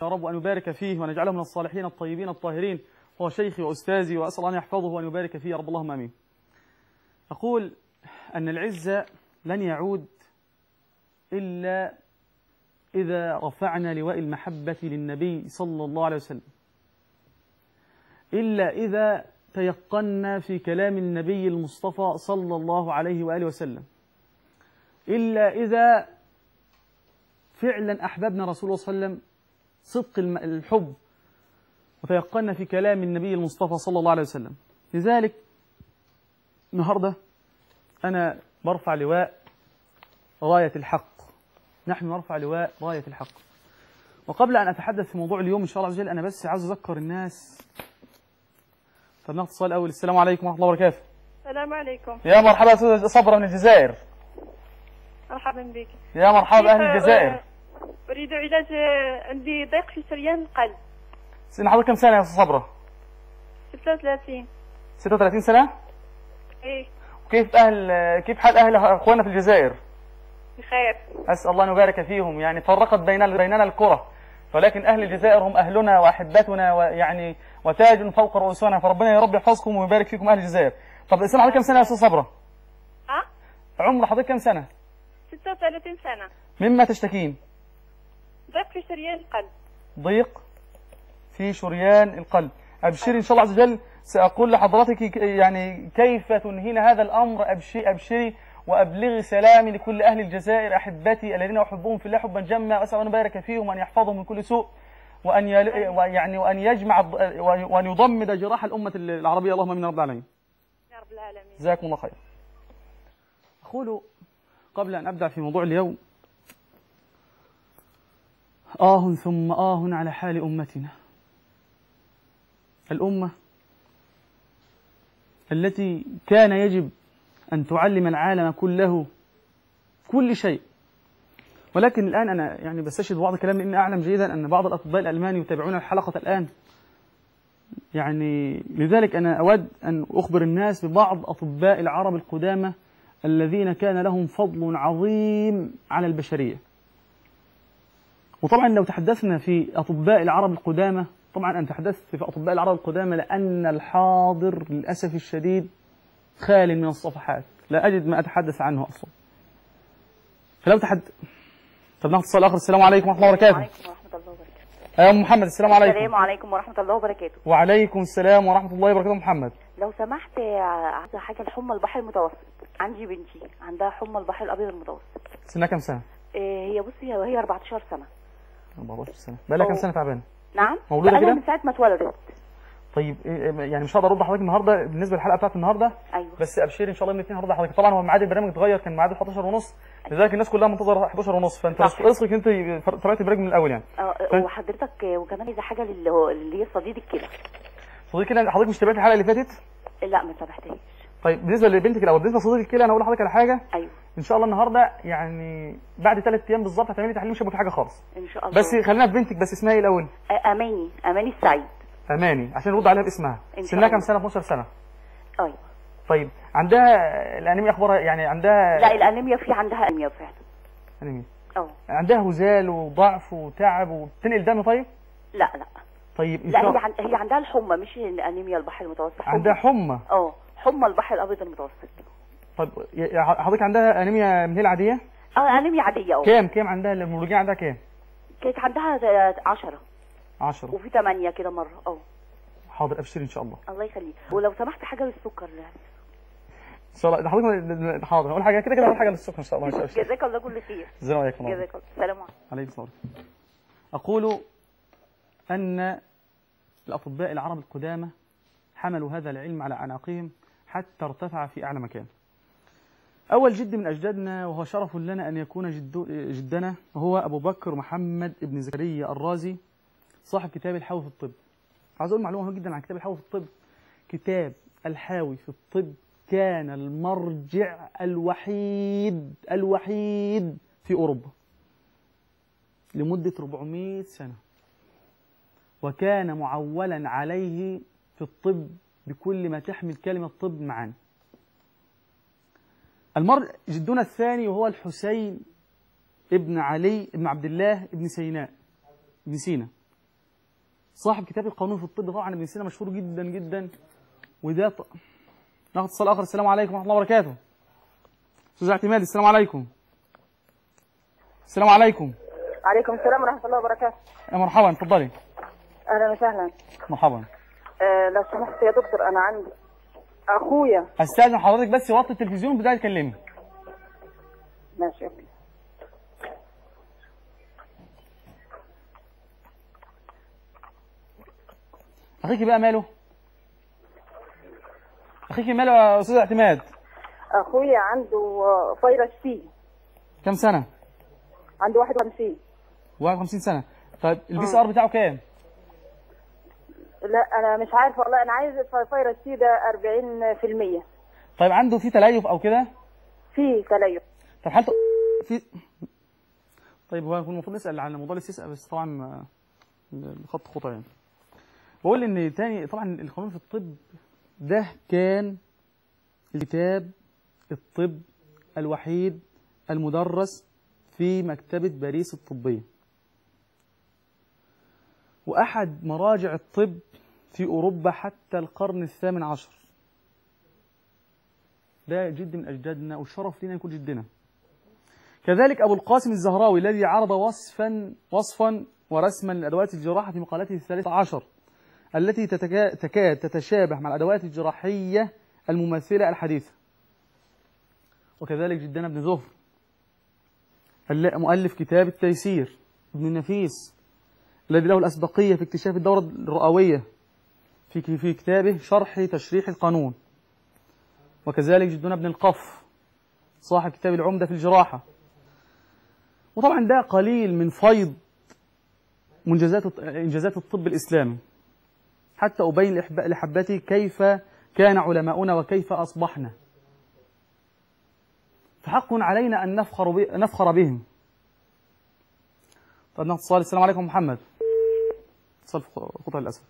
يا رب وأن يبارك فيه وأن يجعله من الصالحين الطيبين الطاهرين. هو شيخي وأستاذي، وأسأل أن يحفظه وأن يبارك فيه يا رب، اللهم آمين. أقول أن العزة لن يعود إلا إذا رفعنا لواء المحبة للنبي صلى الله عليه وسلم، إلا إذا تيقنا في كلام النبي المصطفى صلى الله عليه وآله وسلم، إلا إذا فعلا أحببنا رسول الله صلى الله عليه وسلم صدق الحب وتيقنا في كلام النبي المصطفى صلى الله عليه وسلم. لذلك النهاردة أنا برفع لواء راية الحق، نحن نرفع لواء راية الحق. وقبل أن أتحدث في موضوع اليوم إن شاء الله عز وجل، أنا بس عاوز أذكر الناس. طب ناخد اتصال أول. السلام عليكم ورحمة الله وبركاته. السلام عليكم. يا مرحبا أستاذة صبرة من الجزائر. مرحبا بك. يا مرحبا أهل الجزائر. أريد علاج، عندي ضيق في شريان القلب. سن حضرتك كم سنة يا أستاذة صبرة؟ 36. 36 سنة؟ إيه. وكيف كيف حال أهل أخواننا في الجزائر؟ بخير. أسأل الله أن يبارك فيهم. يعني فرقت بيننا الكرة، ولكن أهل الجزائر هم أهلنا وأحبتنا، ويعني وتاج فوق رؤوسنا، فربنا يا رب يحفظكم ويبارك فيكم أهل الجزائر. طب سنة حضرتك كم سنة يا أستاذة صبرة؟ ها؟ عمر حضرتك كم سنة؟ 36 سنة. مما تشتكين؟ ضيق في شريان القلب. ضيق في شريان القلب. أبشري إن شاء الله عز وجل، سأقول لحضرتك يعني كيف تنهين هذا الأمر. أبشري وأبلغي سلامي لكل أهل الجزائر أحبتي الذين أحبهم في الله حبا جما، أسأل أن يبارك فيهم وأن يحفظهم من كل سوء، وأن يعني وأن يجمع وأن يضمد جراح الأمة العربية. اللهم آمين رب العالمين. يا رب العالمين. جزاكم الله خير. أقول قبل أن أبدأ في موضوع اليوم، آه ثم آه على حال أمتنا، الأمة التي كان يجب أن تعلم العالم كله كل شيء. ولكن الآن أنا يعني بستشهد بعض الكلام، لأني أعلم جيدا أن بعض الأطباء الألمان يتابعون الحلقة الآن، يعني لذلك أنا أود أن أخبر الناس ببعض أطباء العرب القدامى الذين كان لهم فضل عظيم على البشرية. وطبعا لو تحدثنا في أطباء العرب القدامى، طبعا أنا تحدثت في أطباء العرب القدامى لأن الحاضر للأسف الشديد خال من الصفحات، لا أجد ما أتحدث عنه أصلا. فلو طب ناخد اتصال آخر. السلام عليكم ورحمة الله وبركاته. وعليكم ورحمة الله وبركاته. يا أم محمد السلام عليكم. السلام عليكم ورحمة الله وبركاته. وعليكم السلام ورحمة الله وبركاته. محمد لو سمحت، عايزة حاجة الحمى البحر المتوسط. عندي بنتي عندها حمى البحر الأبيض المتوسط. سنها كم سنة؟ هي بصي هي 14 سنة. 14 سنة. بقى لها كم سنة تعبانة؟ نعم. مولودة كده؟ من ساعة ما اتولدت. طيب يعني مش هقدر ارد حضرتك النهارده بالنسبة للحلقة بتاعت النهارده. ايوه. بس ابشري ان شاء الله من الاثنين هرد حضرتك. طبعا هو ميعاد البرنامج اتغير، كان ميعاده 11:30، لذلك الناس كلها منتظره 11:30، فانت رزقك انت طلعت البرنامج من الاول يعني. وحضرتك وكمان عايزه حاجة اللي هي صديد الكلى. صديد الكلى حضرتك مش تابعتي الحلقة اللي فاتت؟ لا ما تابعتهاش. طيب بالنسبة لبنتك الاول، بالنسبة لصديد الكلى انا اقول لحضرتك على حاجة. ايوه. ان شاء الله النهارده يعني بعد 3 ايام بالظبط هتعملي تحليل، مش هيبقى في حاجة خالص ان شاء الله. بس خلينا في بنتك، بس اسمها ايه الاول؟ اماني. اماني السعيد. اماني، عشان نرد عليها باسمها. سنها كام سنة؟ 12 سنة. ايوه. طيب عندها الانيميا اخبارها يعني عندها؟ لا الانيميا في عندها انيميا فعلا. انيميا. اه. عندها هزال وضعف وتعب وبتنقل دم؟ طيب؟ لا لا. طيب لا هي عندها الحمى، مش انيميا البحر المتوسط. عندها حمى. اه حمى البحر الابيض المتوسط. طيب حضرتك عندها انيميا من هي العادية؟ اه انيميا عادية. اه. كام عندها المولودين؟ عندها كام؟ كانت عندها 10. 10 وفي 8 كده مرة. اه. حاضر ابشري ان شاء الله. الله يخليك. ولو سمحت حاجة للسكر. لا ان شاء الله حضرتك. حاضر هقول حاجة كده كده، هقول حاجة للسكر ان شاء الله. جزاك الله كل خير. السلام عليكم. جزاك الله. السلام عليكم. عليكم السلام. اقول ان الاطباء العرب القدامى حملوا هذا العلم على اعناقهم حتى ارتفع في اعلى مكان. أول جد من أجدادنا وهو شرف لنا أن يكون جدنا هو أبو بكر محمد بن زكريا الرازي، صاحب كتاب الحاوي في الطب. عايز أقول معلومة مهمة جدا عن كتاب الحاوي في الطب. كتاب الحاوي في الطب كان المرجع الوحيد الوحيد في أوروبا لمدة 400 سنة، وكان معولا عليه في الطب بكل ما تحمل كلمة طب معاني. جدنا الثاني وهو الحسين ابن علي ابن عبد الله ابن سيناء ابن سينا. صاحب كتاب القانون في الطب. طبعا ابن سينا مشهور جدا جدا. وده ناخد اتصال اخر. السلام عليكم ورحمة الله وبركاته. استاذ اعتماد، السلام عليكم. السلام عليكم. عليكم السلام ورحمة الله وبركاته. يا مرحبا، اتفضلي. اهلا وسهلا. مرحبا. لو سمحت يا دكتور، انا عندي اخويا. هستأذن حضرتك بس وطي التلفزيون وبداية تكلمي. ماشي okay. اخيكي بقى ماله؟ اخيكي ماله يا استاذ اعتماد؟ اخويا عنده فيروس سي. كم سنة؟ عنده 51. 51 سنة. طيب ال PCR بتاعه كام؟ لا انا مش عارفه والله، انا عايز فيروس سي ده 40%. طيب عنده في تليف او كده؟ في تليف. طب حالته في. طيب هو المفروض نسال عن موضوع الاستسقاء، بس طبعا الخط خطأ يعني. بقول ان تاني طبعا القانون في الطب ده كان الكتاب الطب الوحيد المدرس في مكتبة باريس الطبية، وأحد مراجع الطب في أوروبا حتى القرن الثامن عشر. ده جد من أجدادنا، والشرف لنا يكون جدنا. كذلك أبو القاسم الزهراوي الذي عرض وصفا ورسما لأدوات الجراحة في مقالته 13 التي تكاد تتشابه مع الأدوات الجراحية المماثلة الحديثة. وكذلك جدنا ابن زهر مؤلف كتاب التيسير، ابن النفيس الذي له الأسبقية في اكتشاف الدورة الرئوية في كتابه شرح تشريح القانون. وكذلك جدنا ابن القف صاحب كتاب العمدة في الجراحة. وطبعا ده قليل من فيض إنجازات الطب الإسلامي، حتى أبين لحبتي كيف كان علماؤنا وكيف أصبحنا. فحق علينا أن نفخر بهم. طيب ناخد اتصال. السلام عليكم محمد. اتصال قطع للأسف.